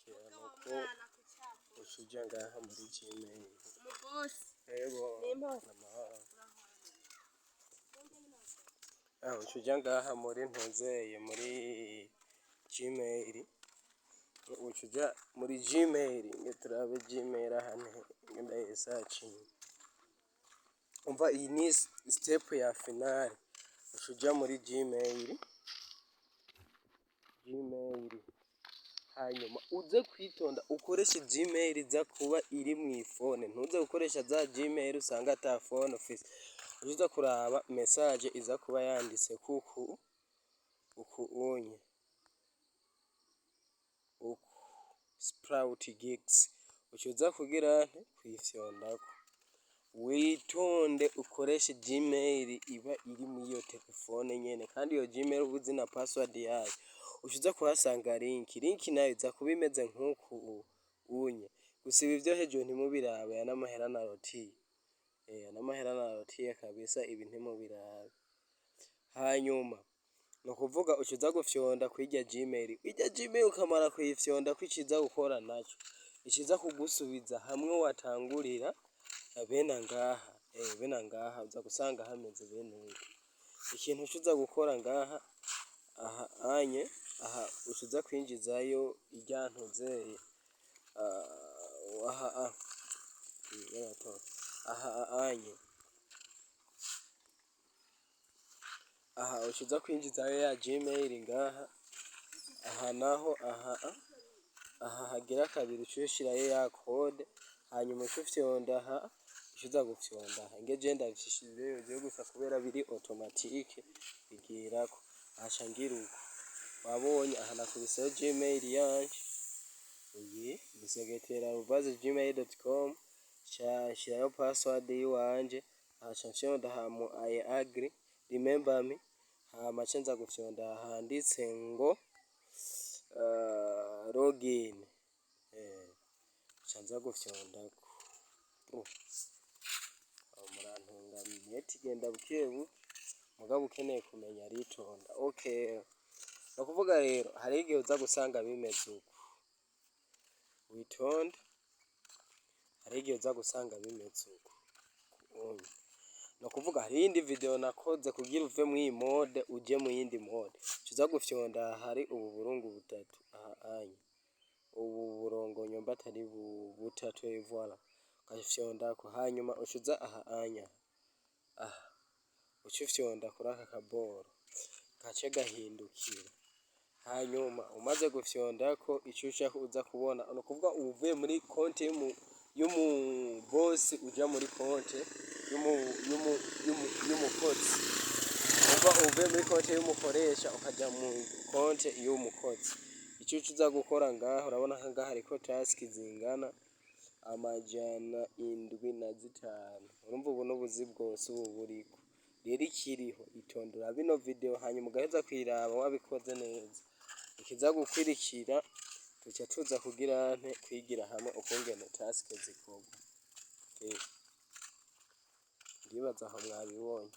Igikurikira nuko uca uja ngaha muri Gmail. Umubosi. Ego. Nimba. Namahoro. Ah, uca uja ngaha muri ntuzeye, muri Gmail. Uca uja muri Gmail, nge turabe Gmail ahantu ndayisacinga. Umva, iyi ni step ya finale. Uca uja muri Gmail. Gmail. Hanyuma uze kwitonda, ukoreshe Gmail iza kuba iri mw'ifone, ntuze gukoresha za Gmail usanga ata phone ufise. Uce uza kuraba message iza kuba yanditse kuku uku unye uku Sprout Gigs, uca uza kugira nte? Kuyifyondako. Witonde, ukoreshe Gmail iba iri mw'iyo telefone nyene, kandi iyo Gmail uba uzi na password yayo. Uca uza kuhasanga link. Link nayo iza kuba imeze nk'uku unye. Gusa ibi vyo hejuru ntimubirabe, aya n'amahera narotiye, aya n'amahera narotiye kabisa, ibi ntimubirabe. Hanyuma ni ukuvuga uca uza gufyonda kw'irya Gmail. Irya Gmail ukamara kuyifyondako, iciza gukora naco, iciza kugusubiza hamwe watangurira bene ngaha, bene ngaha uza gusanga hameze bene uku. Ikintu uca uza gukora ngaha aha anye, aha uca uza kwinjizayo irya ntuzeye aha, aha anye, aha uca uza kwinjizayo ya Gmail ngaha. Aha naho, aha hagira kabiri, uca ushirayo ya code. Hanyuma uca ufyonda aha, uca uza gufyonda aha. Nge je ndavyishizeyo jewe gusa kubera biri automatique bigirako. Aha ngira uko wabonye, aha nakubiseho Gmail yanje, iyi ni secretary@gmail.com, nshirayo password yiwanje. Aha nca mfyonda mu "I agree", "remember me". Hama nce nza gufyonda handitse ngo "login", nca nza gufyondako. Murantunga, net igenda bukebuke, mugabo ukeneye kumenya aritonda. Okay, ni ukuvuga rero hariho igihe uza gusanga bimeze uku. Witonde, hariho igihe uza gusanga bimeze uku. Ni ukuvuga hariho iyindi video nakoze kugira uve mw'iyi mode uje mu yindi mode. Uca uza gufyonda hari ubu burungu butatu aha anya, ubu burongo nyomba atari butatu, voilà, ukafyondako. Hanyuma uca uza aha anya, aha uca ufyonda kuri aka kaboro gace gahindukira. Hanyuma umaze gufyondako, ico uca uza kubona, ni ukuvuga uba uvuye muri konte y'umubosi uja muri konte y'umukozi. Uva uvuye muri konte y'umukoresha ukaja mu konte y'umukozi. Ico uca uza gukora ngaha, urabona ko ngaha hariko task zingana 705. Urumva ubu n'ubuzi bwose ubu buriko. Rero ikiriho, itonde urabe ino video, hanyuma ugaheza kuyiraba wabikoze neza. Ikiza gukwirikira, tuca tuza kugira nte? Kwigira hamwe ukungene task zikorwa. Ndibaza aho mwabibonye.